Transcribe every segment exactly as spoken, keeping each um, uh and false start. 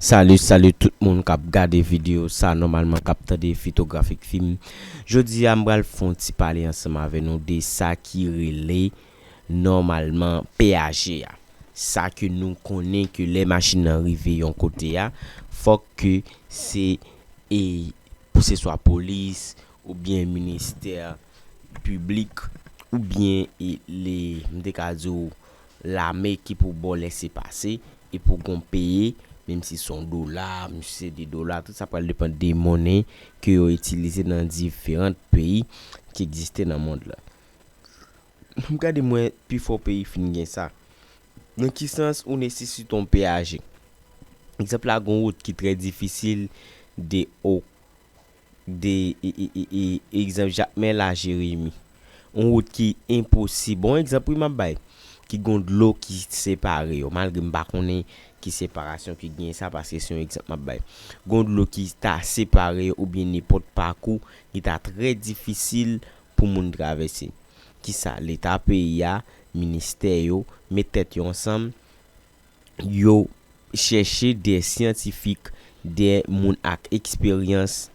Salut, salut tout moun k ap gade videyo sa, nòmalman k ap tande Fitografik Film. Jodi a, m pral fè yon ti pale ansanm avè nou de sa ki rele nòmalman peyaje a. Sa ke nou konnen ke lè machin nan rive yon kote a, fòk ke se, e, pou se swa polis oubyen ministè piblik oubyen, e, le, m te ka di w, lame ki pou ba w lèsepase, e pou gon peye, menm si se yon dola, menm si se de dola, tout sa pral depann de monnen ke yo itilize nan diferan peyi ki egziste nan mond la. M gade mwen pifò peyi fin gen sa. Nan ki sans ou nesesite yon peyaje? Egzanp la, gon wout ki trè difisil de o de e, e, e, e, egzanp Jakmèl a Jeremi. Yon wout ki enposib. Bon egzanp wi m ap bay. Ki gon dlo ki separe yo. Malgre m pa konnen ki separasyon ki genyen sa, paske se yon egzanp m ap bay. Gon dlo ki ta separe yo oubyen nenpòt pakou ki ta trè difisil pou moun travèse. Kisa? Leta peyi a, ministè yo, met tèt yo ansanm, yo chèche de syantifik, de moun ak eksperyans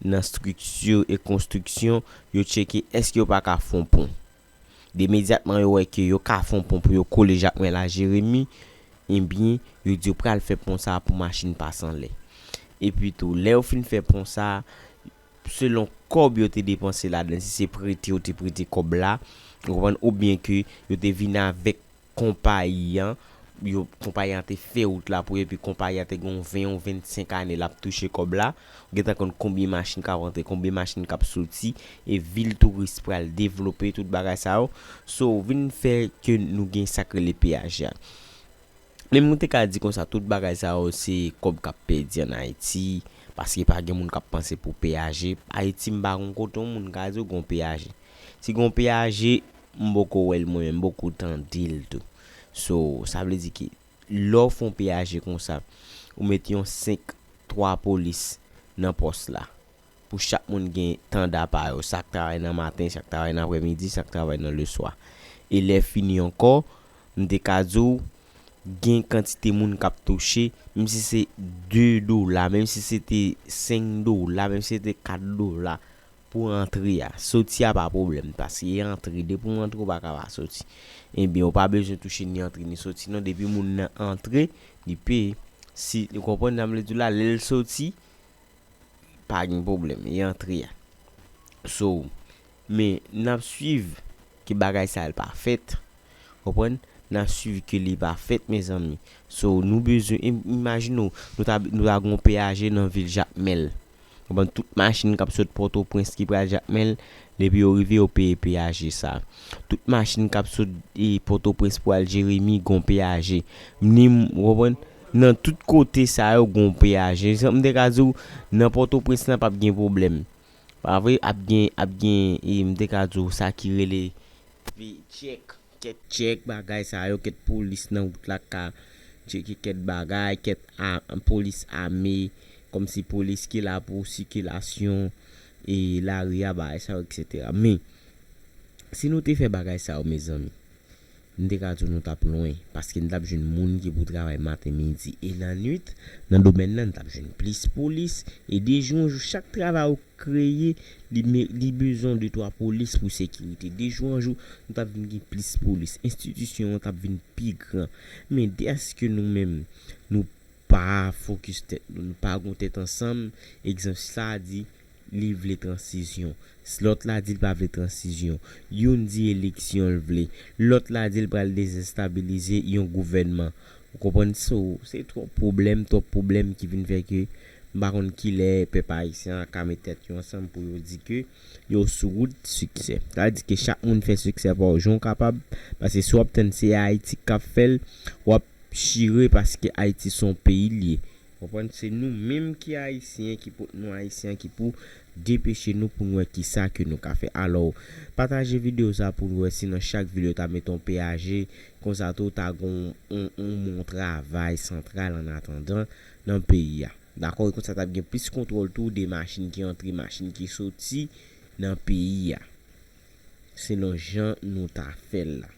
nan estrikti e konstriksyon, yo tcheke èske yo pa ka fè yon pon. Imedyatman yo wè ke yo ka fè yon pon pou yo kole Jakmèl a Jeremi, ebyen, yo di yo pral fè pon sa a pou machin pase anlè. Epi tou, lè yo fin fè pon sa a, selon kòb yo te depanse ladan, si se prete yo te prete kòb la, ou konprann, oubyen ke yo te vin avèk konpayi an, yo, konpayi an te fè wout la pou yo, epi konpayi an te gen yon ven, yon vennsenk ane l ap touche kòb la, ou gentan konn konbyen machin k ap rantre, konbyen machin k ap soti, e vil touris pral devlope, tout bagay sa yo. So, vin fè ke nou gen sa k rele peyaje a. Men m te ka di konsa, tout bagay sa yo se kòb k ap pèdi ann Ayiti, paske pa gen moun k ap panse pou peyaje. Ayiti, m pa gon kote yon moun ka di w gon peyaje. Si gon peyaje, m poko wè l mwen menm, m poko tande l tou. So, sa vle di ke lè w fè yon peyaje konsa, ou met yon senk, twa polis nan pòs la. Pou chak moun gen tanda pa yo, sa k travay nan maten, sa k travay nan aprèmidi, sa k travay nan leswa. E lè fini ankò, m te ka di w, gen kantite moun k ap touche, menm si se de dola, menm si se te senk dola, menm si se te kat dola pou antre a. Soti a pa pwoblèm, paske e antre, depi w antre, w pa ka pa soti. Ebyen, w pa bezwen touche ni antre ni soti, non, depi moun nan antre, li peye. Si, ou konprann sa m vle di w la, lè l soti, pa gen pwoblèm, e antre a. So, men n ap swiv ke bagay sa a pa fèt. Konprann? N ap swiv ke li pa fèt, mezanmi. So, nou bezwen, im-, imajine w, nou ta, nou ta gon peyaje nan vil Jakmèl. Konprann? Tout machin k ap sot Pòtoprens ki pral Jakmèl, depi yo rive, yo peye peyaje sa. Tout machin k ap sot, e, Pòtoprens pou al Jeremi, gon peyaje. Ni, w konprann? Nan tout kote sa yo, gon peyaje. Egzanp, m te ka di w, nan Pòtoprens lan p ap gen pwoblèm. Pa vre, ap gen, ap gen, e, m te ka di w, sa ki rele tchèk, kèk tchèk, bagay sa yo, kèk polis nan wout la ka tcheke kèk bagay, kèk a, polis ame, kòmsi polis ki la pou sikilasyon, e, lari a, bagay sa yo, etsetera. Men, si nou te fè bagay sa yo, mezanmi, m te ka di w nou t ap lwen, paske n t ap jwenn moun ki pou travay maten, midi e lannwit. Nan domèn nan, n t ap jwenn plis polis, e de jou an jou, chak travay ou kreye, li me-, li bezwen de twa polis pou sekirite. De jou an jou, nou t ap vin gen plis polis. Enstitisyon an t ap vin pi gran. Men dèske nou menm, nou pa fokis tèt nou, nou pa gon tèt ansanm, egzanp, sa di, li vle transizyon. Lòt la di l pa vle transizyon. Youn di eleksyon l vle. Lòt la di l pral dezestabilize yon gouvènman. Ou konprann? So, se twòp pwoblèm, twòp pwoblèm ki vin fè ke m pa konn kilè pèp ayisyen an ka met tèt yo ansanm pou yo di ke yo sou wout siksè. Sa vle di ke chak moun fè siksè pa w jan w kapab, paske si w ap tann se Ayiti k ap fè l, w ap chire paske Ayiti se yon peyi l ye. Konprann? Se nou menm ki ayisyen, ki pot non ayisyen, ki pou depeche nou pou n wè kisa ke nou ka fè. Alò, pataje videyo sa pou n wè si nan chak vil yo ta met yon peyaje, konsa tou ta gon yon, yon, yon travay santral annatandan nan peyi a. Dakò? E konsa t ap gen plis kontwòl tou de machin ki antre, machin ki soti nan peyi a. Selon jan nou ta fè l la.